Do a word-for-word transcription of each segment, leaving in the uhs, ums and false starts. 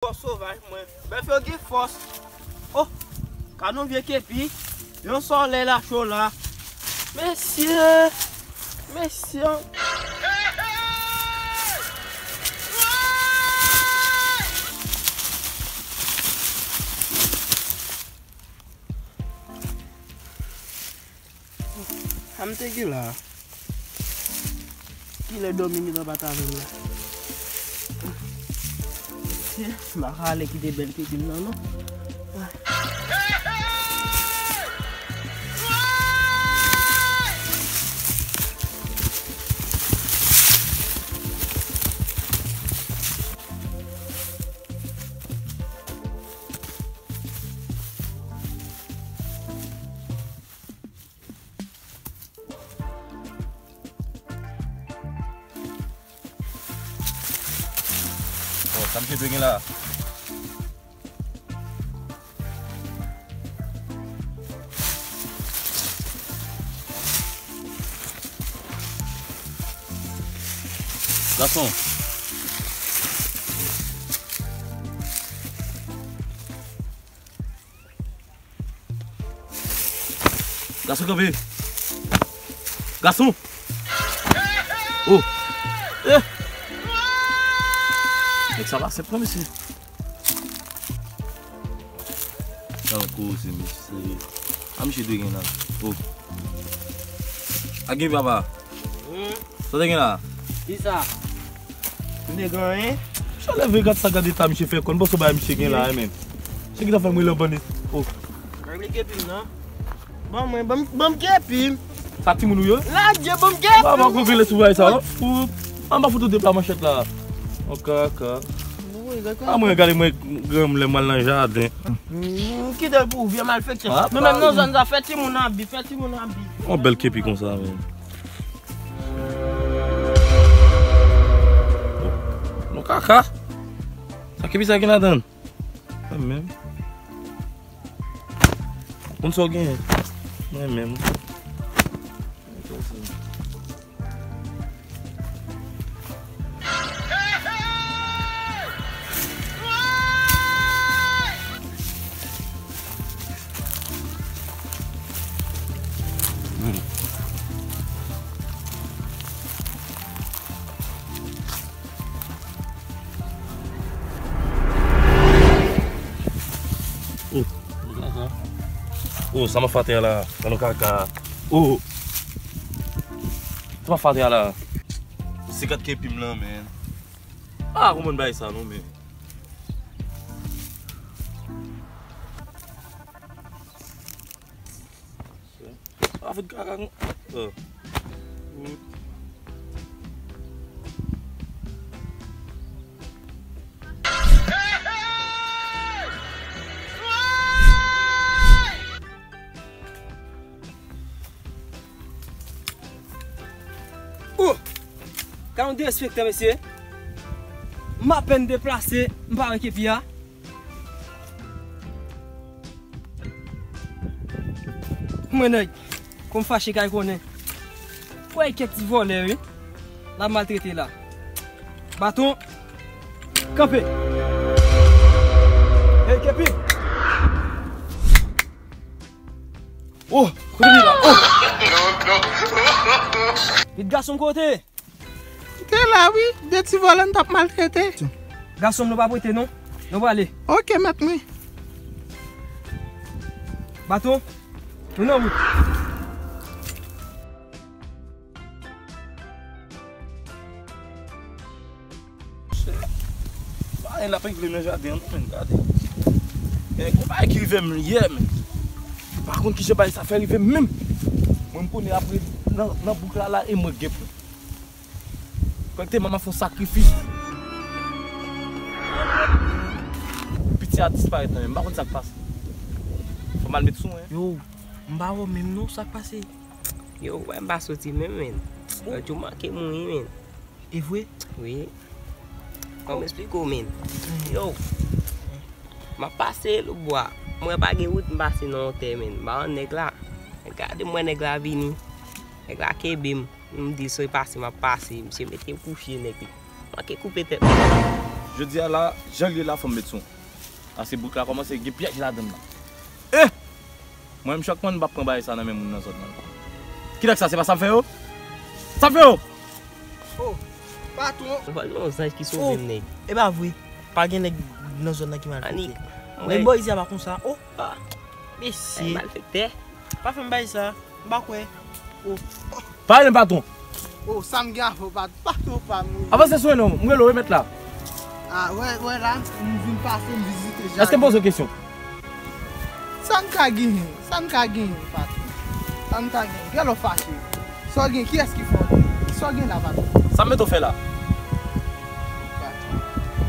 Bèf sovaj mwen. Bèf yo gen fòs. Oh, gad yon vye kepi. Yon sòlèy la cho la. Mesye! Mesye! Sa m te gen la. Kilè Dominique an pa t avè m la? M pa ka ale kite bèl pitit m nan, non. Bon, sa misye dwe gen la? Gason. Gason kanpe. Gason. Oh. Eh. Nèg sa pa senp non, mesye. Nan koze, mesye. A misye dwe gen la. Oh. A gen papa. Hmm. Sa te gen la? Kisa? M te gen anyen. Misye leve, gad sa, gad eta misye fè kò. Bon, sa bay misye gen la, men. Se ki ta fè m rele bann. Oh. Regle kepi m nan. Ban mwen, ban m, ban m kepi m. Sa timoun ou ye? Ladje, ban m kepi m. Ba, ba, konkile sou bagay sa, non? Ou, an ba foto de pla manchèt la. An kaka. Wi, gade. A mwen, gade mwen, granm lè m al nan jaden. Hmm, kite l pou ou, vye malfektè. Ah, nou menm nan zòn sa, fè timoun abi, fè timoun abi. On bèl kepi konsa, men. Non, kaka. Sa kepi sa gen ladan l? Mwen menm. Konn sa w genyen? Mwen menm. Oh. Oh, sa m ap fè atè a la? Gad yon kaka. Oh. Sa m ap fè atè a la? Se kat kepi m lan, men. Ah, kòman bay sa non, men. A fout kaka. Oh. Oh! Ka yon derespektan, mesye. M apèn deplase, m pa wè kepi a. Mwen nèg, kou m fache kay konnen. Wè kèk ti vòlè wi. L ap maltrete la. Baton. Kanpe. Hey, kepi. Oh, kote li la? Oh. Vit gason kote? Te la wi, de ti vòlè n t ap maltrete. Gason m nou pa prete non. Nou prale. Ok, mèt mwen. Baton, nou nan wout. Bagay la pa vle nan jaden an non, men gade. Men gon bagay ki rive m yè, men. M pa konn kijan bagay sa fè rive m menm. Mwen m konnen apre nan, nan bouk la la e mwen k gen pwen. Kwè ke te manman fè yon sakrifis. Piti a disparèt nan men m, m pa konn sa k pase. Fò m al met sou mwen. Yo, m pa wè w menm non, sa k pase? Yo, wè m pa soti menm, men. Lòt jou manke mouri, men. E vre? Wi. Kòman m esplike w, men? Yo. M ap pase Lobwa. M wè pa gen wout, m pase nan yon tè, men. M pa wè nèg la. Gade m wè nèg la vini. Nèg la kenbe m. M di, "Soy pase, m ap pase." Misye mete m kouche, nèg li. Manke koupe tèt mwen. Jodi a la, jan l ye la, fò m met sou. Paske bout la kòmanse gen pyèj ladan l la. Eh! Mwen menm chòk mwen m p ap pran bagay sa nan men moun nan zòn nan. Kilès sa? Se pa sa m fè yo? Sa m fè yo? Oh, patwon. Ou pa gen yon zanj ki sove m, nèg. E pa vre. Pa gen nèg nan zòn nan ki malfektè. Anik. Men bò isi a pa konsa. Oh, mesye. Malfektè. Pa fè m bagay sa. M pa kwè. Oh. Pale m, patwon. Oh, sa m gen avè w, patwon? Patwon pa m wi. Avanse sou mwen non, m rele w wi, mèt la. Ah, wè, wè la, m vin pase, m vizite jaden. Èske m poze w kesyon? Sa n ka genyen? Sa n ka genyen, patwon? Sa n ka genyen? Genlè w fache. Sa w gen? Kiyès ki fè w li? Sa w gen la, patwon? Sa m mete w fè la? Patwon,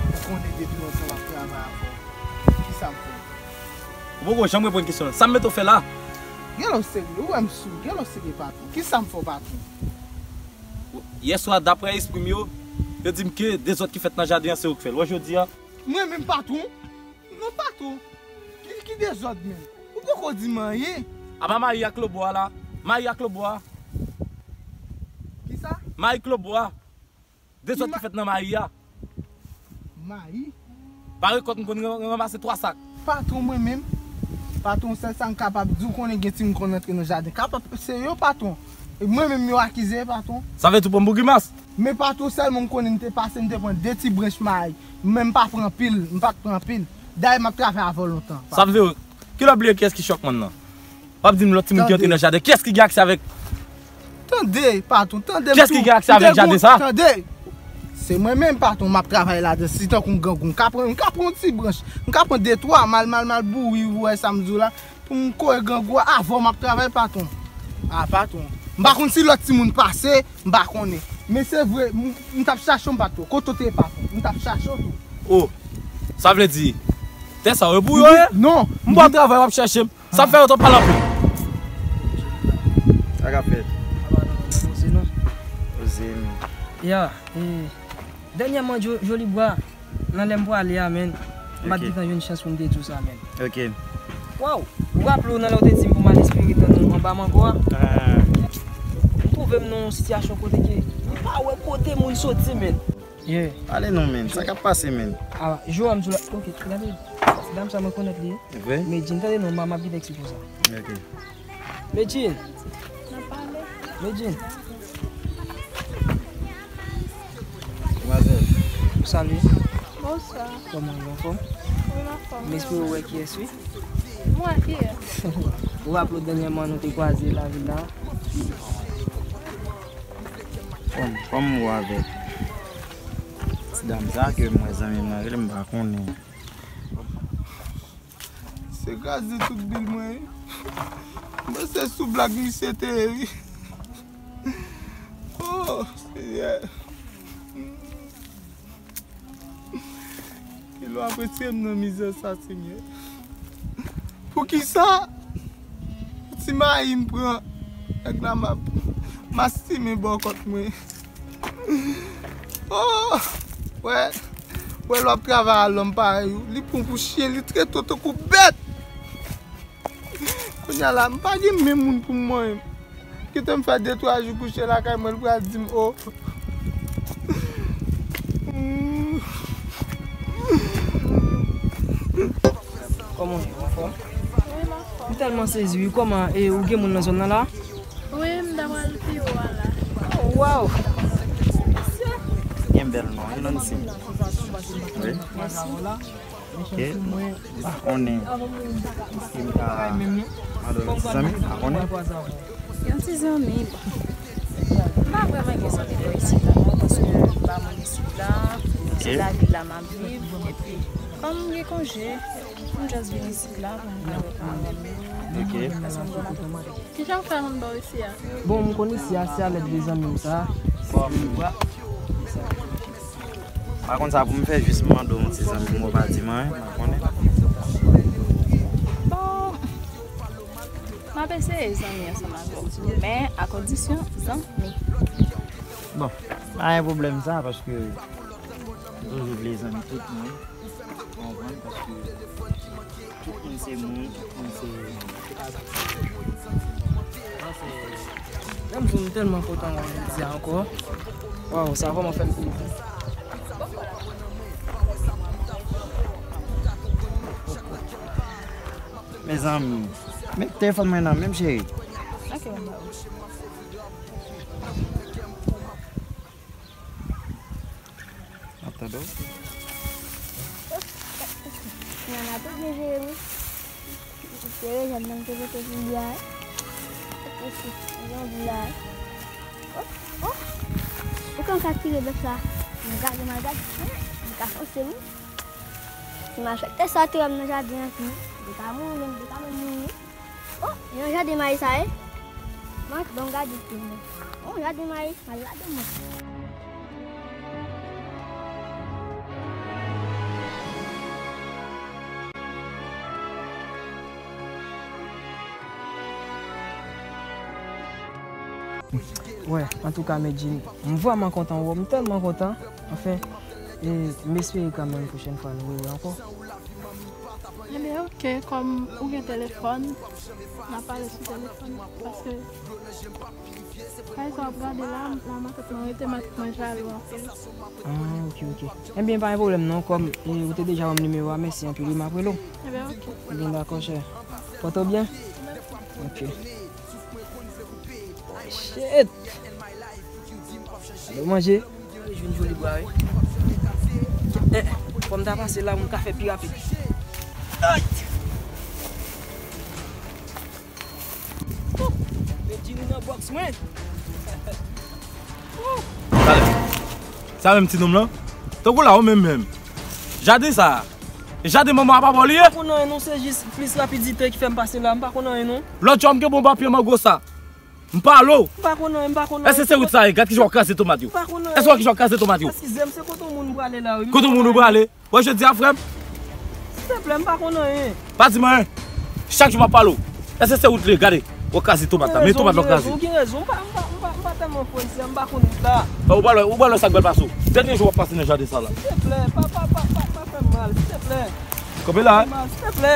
ou konnen depi lontan m ap travay avè w. Kisa m fè? Ou poko janm reponn kesyon an. Sa m mete w fè la? Genlè w serye, ou wè m sou, genlè w serye, patwon. Kisa m fè w, patwon? Yèswa, daprè espri m yo, yo di m ke dezòd ki fèt nan jaden an, se ou k fè l. Wè jodi a. Mwen menm, patwon? Non, patwon. Ki, ki dezòd menm? Ou poko di m anyen. Apa mayi ak lobò a la? Mayi ak lobò a. Kisa? Mayi ak lobò a. Dezòd ki fèt nan mayi a. Mayi? Pa rekòt m konn ran-, ranmase twa sak. Patwon, mwen menm. Patwon, sèl sa m kapab di w, konnen gen timoun konn rantre nan jaden. Kapab se yo, patwon. E mwen menm yo akize, patwon. Sa vle di w pran m pou grimas? Men patwon, sèlman m konnen m te pase, m te pran de ti branch mayi. Men m pa pran anpil, m pa t pran anpil. Dayè m ap travay avè w lontan. Sa vle di w, kilè w bliye kiyès ki chòkmann nan? W ap di m lòt timoun ki antre nan jaden. Kiyès ki gen aksè avèk? Tande, patwon, tande m tou. Kiyès ki gen aksè avèk jaden sa? Tande. Se mwen menm, patwon, m ap travay ladan. Si tankou m grangou, m ka pran, m ka pran yon ti branch. M ka pran de, twa, m al, m al, m al bouri, ou wè sa m di w la. Pou m kore grangou a, avè w m ap travay, patwon. Ah, patwon. M pa konn si lòt timoun pase, m pa konnen. Men se vre, m, m t ap chache w, m pa t wè w. Kote w te ye, patwon? M t ap chache w tou. Oh, sa vle di, tè sa yo pou yo ye? Non. M pa travay, w ap chache m. Sa fè yo t ap pale anpil. Sa k ap fèt? Poze non. Poze non. Ya, eh, dènyèman, Jo-, Joli Bwa, nan lè m prale a, menn, m pa t gentan jwenn chans pou m te di w sa, menn. Ok. Waw! Ou raple w nan lè w te di m pou m al espere tann ou anba mango a? Ah. M twouve m nan yon sitiyasyon kote ke m pa wè kote moun soti, menn. Yeah. Pale non, menn. Sa k ap pase, menn? Ah, Joram sou la. Ok, gade. Dam sa mwen konèt li. Vre? Medjine, tande non, m ap vin eksplike w sa. Ok. Medjine. Medjine. Demwazèl. Salut. Bonswa. Kòman w ye, anfòm? Wi, m anfòm. M espere w wè kiyès, wi. M wè kiyès? Ou raple w dènyèman nou te kwaze lavil la? Kòm, kòm ou avèk ti dam sa ke m wè zanmi m nan rele, m pa konnen. Se kraze tout bil mwen, wi. Mwen se sou blag misye te ye, wi. Oh, Senyè. Ke lwa retire m nan mizè sa, Senyè. Poukisa ti mayi m pran nèg la m ap mastime bò kòt mwen? Oh! Wè, wè lè w ap travay a lòm parèy ou, li pran w pou chen, li trete w tankou bèt. Kounye a la, m pa gen menm moun pou m manyen. Kite m fè de twa jou kouche lakay mwen, li pral di m, o. Kòman w ye, anfòm? Wi, m anfòm. M tèlman sezi, wi. Kòman, e, ou gen moun nan zòn nan la? Wi, m ta pral pi wo a la. Oh, waw! Gen bèl non, wi, non, isi. Wi. Mèsi. Ke m pa konnen si m ka mande yon ti zanmi, m pa konnen. Yon ti zanmi, bon. M pa vrèman gen zanmi bò isit la non, paske m pa moun isit la, se lavil la m ap viv, epi kòm m gen konje, m just vin isit la pou m ka wè kòman m ap viv. Ok. Paske m gen Kijan w fè konn bò isi a? Bon, m konn isi a, se alèd de zanmi m sa. Bon, m pa konn sa pou m fè, jis m mande w yon ti zanmi m, ou pa di m anyen, m pa konnen. Bon, m ap eseye zanmi ansanm avè w, men a kondisyon zanmi. Bon, pa gen pwoblèm sa, paske m toujou vle zanmi tout moun. Ou konprann? Paske tout moun se moun, tout moun se... Menm si m tèlman kontan wè w jodi a ankò. Waw, sa vrèman fè m plezi. Mezanmi, met telefòn mwen nan men m, cheri. Ok, mwen ba ou. M ap tande w. Nana tou byen jere wi. Sere jèn nan te pote pou li a. Esi, yon di la. Oh, oh. Ou konn sa tire bèf la. Mwen gade, mwen gade. Mwen ka fonse wi. Si malfektè sa te wè m nan jaden an tou, li ka mouri, li ka mouri. Oh, yon jaden mayi sa ye. Mwen ban m gade tou. Oh, jaden mayi, mal ladan mwen. Wè, antouka, Medjine, m vrèman kontan wè w, m tèlman kontan. Anfen, e, m espere kanmenm pwochèn fwa nou rewè ankò. Ebyen, oke, kòm ou gen telefòn, n a pale sou telefòn, paske kay sa w ap gade la, la matant mwen rete, matant mwen jalou anpil. Ah, oke, oke. Ebyen, pa gen pwoblèm non, kòm, e, ou te deja ban m nimewo a, mèsi anpil wi, m ap rele w. Ebyen, oke. Ebyen, dakò, chè. Pòte w byen? Oke. Shit! Alo, manje. Jwenn joli bwa, wi. Eh, eh, fò m ta pase la, m ka fè pi rapid. Ay! Medjine nan bòks mwen. Sa menm ti nonm lan? Tankou la, ou menm menm. Jaden sa a. E jaden manman a pa ba w li ye? M pa konn anyen non, se jis plis rapidite ki fè m pase la. M pa konn anyen non. Lòt jou a m gen bon papye mango sa. M pale w. M pa konn anyen, m pa konn anyen. Èske se wout sa ye? Gad kijan w ap kraze tomat yo. M pa konn anyen. Èske w wè kijan w ap kraze tomat yo? Eskize m, se kote yon moun prale la, wi. Kote yon moun ou prale? Wè jodi a, frè m? Silteplè, m pa konn anyen. Pa di m anyen. Chak jou m ap pale w. Èske se wout li ye? Gade. W ap kraze tomat la. Men tomat la w kraze. Ou gen rezon, ou gen rezon. M pa, m pa, m pa, m pa tèlman fò isi a, m pa konn wout la. Ou pral wè, ou pral wè sa k pral pase w. Dènye jou w ap pase nan jaden sa la. Silteplè, pa, pa, pa, pa, pa fè m mal, silteplè. Kanpe la. Silteplè.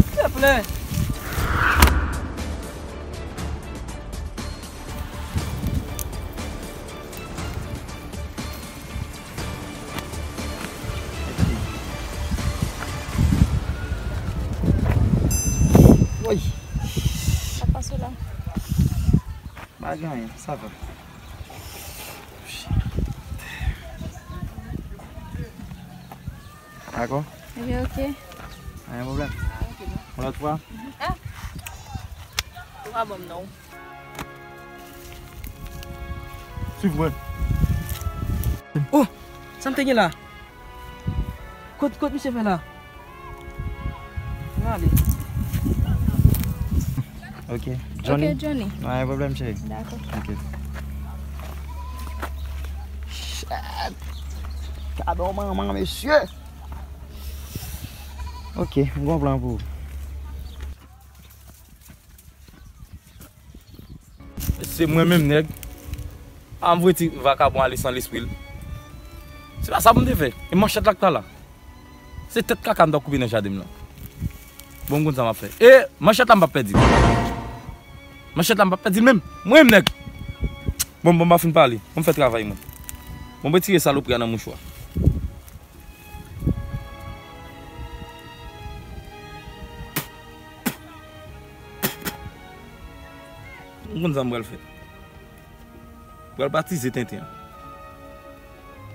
Silteplè. Woy. Sa k pase w la? Pa gen anyen, sa va. Dakò? Ebyen, oke. Pa gen pwoblèm. Ah, oke, non. Yon lòt fwa? Ah! Ou pa ban m non. Swiv mwen. Oh! Sa m te gen la? Kot, kot misye fè la? Mwen ale. Ok. Johnny? Ok, Johnny. Pa gen pwoblèm, cheri. Dakò. Ok. Shit. Gadon manman, mesye. Ok, m gon plan pou ou. Se mwen menm nèg. A m voye ti vakabon ale san lespri l. Se pa sa pou m te fè. E manchèt la k ta la. Se tèt kaka m t ap koupe nan jaden m nan. Bon, m konn sa m ap fè. E manchèt la m p ap pèdi l. Manchèt la m p ap pèdi l menm. Mwen menm nèg. Bon, bon, m pa fin pale. Bon, m fè travay mwen. Bon, m retire salopri a nan mouchwa. M konn sa m pral fè. M pral batize tenten an.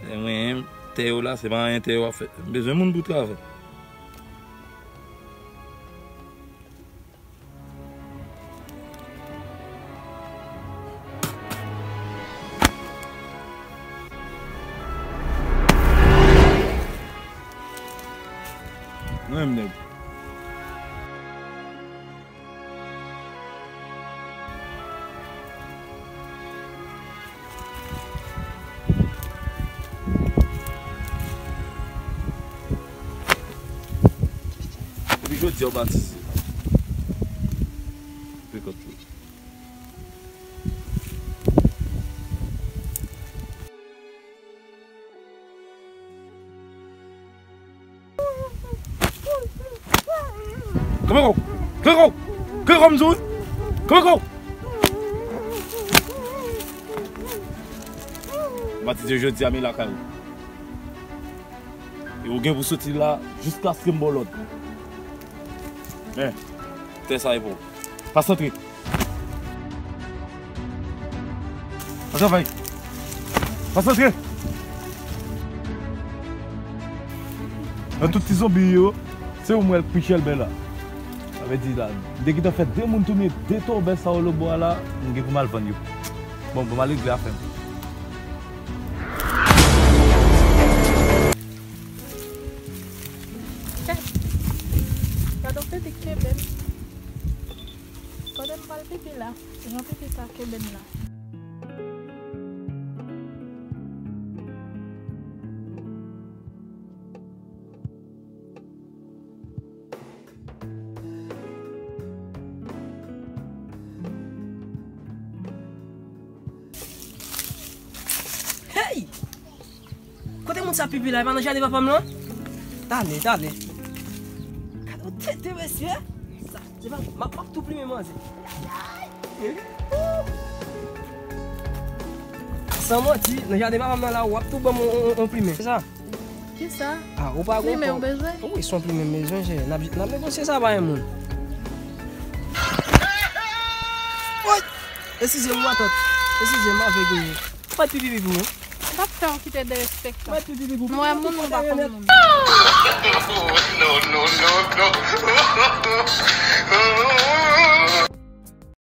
E mwen, tè yo la, se pa anyen tè yo ap fè. M bezwen moun pou travay. Mwen menm nèg. Depi jodi a w batize. Pekòt li. Kanpe kò w! Kanpe kò w! Kanpe kò w, m di w wi! Kanpe kò w! M batize jodi a, men lakay ou. E ou gen pou soti la jiskaske m ba w lòd. Men, tè sa e pou ou. Pas antre. An travay. Pas antre. Nan tout ti zonbi yo, se ou m wè k pi chèlbè la. Sa vle di la, m te gentan fè de moun tounen de tòbè sa yo lòtbò a la, m gen pou m al vann yo. Bon, bon, m al regle afè m. Kèt! Gad yon pipi k kenbe m. Pandan m pral pipi la, jan pipi sa kenbe m la. Hey! Kote moun sa pipi la? E pa nan jaden papa m lan? Talè, talè. Gade yon tete, mesye. Sa, se pa, m ap, m ap tou plimen manzè. San manti, nan jaden papa m nan la, w ap tou ban m on, on, on plimen. Se sa? Kisa? Ah, ou pa gon plimen ou bezwen? Wi, se yon plimen m bezwen, chè. N ap, n ap negosye sa, pa yon moun. Woy! Eskize m, matant. Eskize m, avèg ou ye. Mèt pipi pou mwen. M p ap fè w kite derespektan. Mèt pipi pou mwen. Mwen, moun, mwen pa konn moun. No, no, no, no.